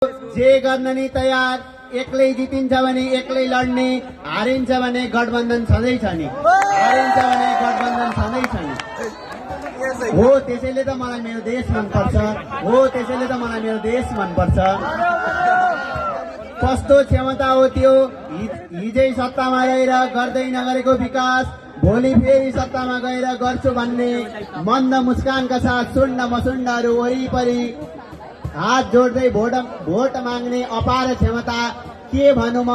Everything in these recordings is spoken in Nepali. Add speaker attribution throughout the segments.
Speaker 1: जे गर्न नि तयार, एक्लै जितिन्छ भने एक्लै लड्ने, हारिन्छ भने गठबन्धन छँदैछ नि, हारिन्छ भने गठबन्धन छँदैछ नि। हो त्यसैले त मलाई मेरो देश मनपर्छ, हो त्यसैले त मलाई मेरो देश मनपर्छ। कस्तो क्षमता हो त्यो, हिजै सत्तामा रहेर गर्दै नगरेको विकास भोलि फेरि सत्तामा गएर गर्छु भन्ने मन्द मुस्कानका साथ सुन्न मसुन्डहरू वरिपरि हात जोड्दै भोट माग्ने अपार क्षमता, के भनौँ म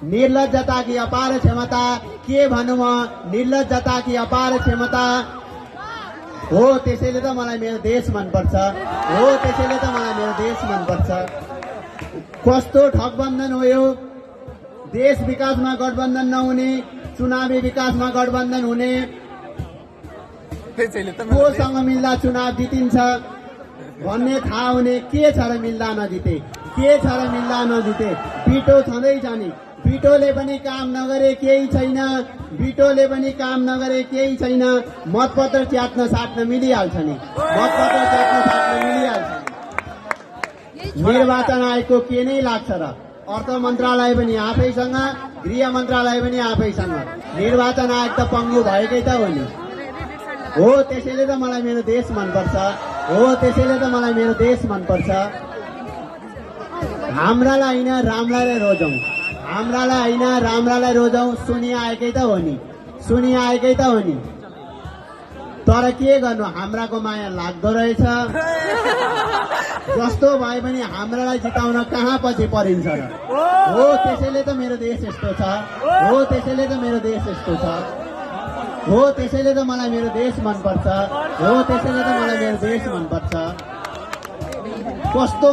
Speaker 1: निर्लज्जता कि अपार क्षमता, के भनौँ म निर्लज्जता कि अपार क्षमता। हो त्यसैले त मलाई मेरो देश मनपर्छ, हो त्यसैले त मलाई मेरो देश मनपर्छ। कस्तो ठगबन्धन हो यो, देश विकासमा गठबन्धन नहुने, चुनावी विकासमा गठबन्धन हुने। कोसँग मिल्दा चुनाव जितिन्छ भन्ने थाहा हुने, के छ र मिल्दा नजिते, के छ र मिल्दा नजिते। बिटो छँदैछ नि, बिटोले पनि काम नगरे केही छैन, बिटोले पनि काम नगरे केही छैन। मतपत्र च्यात्न साट्न मिलिहाल्छ नि, मतपत्र च्यात्न साट्न मिलिहाल्छ। निर्वाचन आयोगको के नै लाग्छ र, अर्थ मन्त्रालय पनि आफैसँग, गृह मन्त्रालय पनि आफैसँग, निर्वाचन आयोग त पङ्गु भएकै त हो नि। हो त्यसैले त मलाई मेरो देश मनपर्छ, हो त्यसैले त मलाई मेरो देश मनपर्छ। हाम्रालाई होइन राम्रालाई रोजौँ, हाम्रालाई होइन राम्रालाई रोजौँ, सुनिया आएकै त हो नि, सुनिया आएकै त हो नि। तर के गर्नु, हाम्राको माया लाग्दो रहेछ। जस्तो भए पनि हाम्रालाई जिताउन कहाँ पछि परिन्छ र। हो त्यसैले त मेरो देश यस्तो छ, हो त्यसैले त मेरो देश यस्तो छ, हो त्यसैले त मलाई मेरो देश मनपर्छ, हो त्यसैले त मलाई मेरो देश मनपर्छ। कस्तो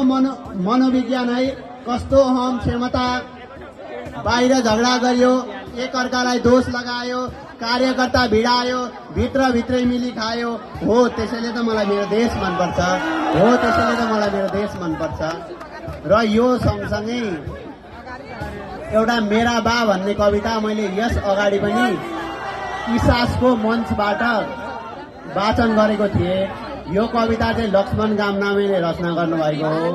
Speaker 1: मनोविज्ञान है, कस्तो अहम क्षमता। बाहिर झगडा गरियो, एकअर्कालाई दोष लगायो, कार्यकर्ता भिडायो, भित्रभित्रै मिली खायो। हो त्यसैले त मलाई मेरो देश मनपर्छ, हो त्यसैले त मलाई मेरो देश मनपर्छ। र यो सँगसँगै एउटा मेरा बा भन्ने कविता मैले यस अगाडि पनि इसासको मञ्चबाट वाचन गरेको थिएँ। यो कविता चाहिँ लक्ष्मण गामनामेले रचना गर्नुभएको हो।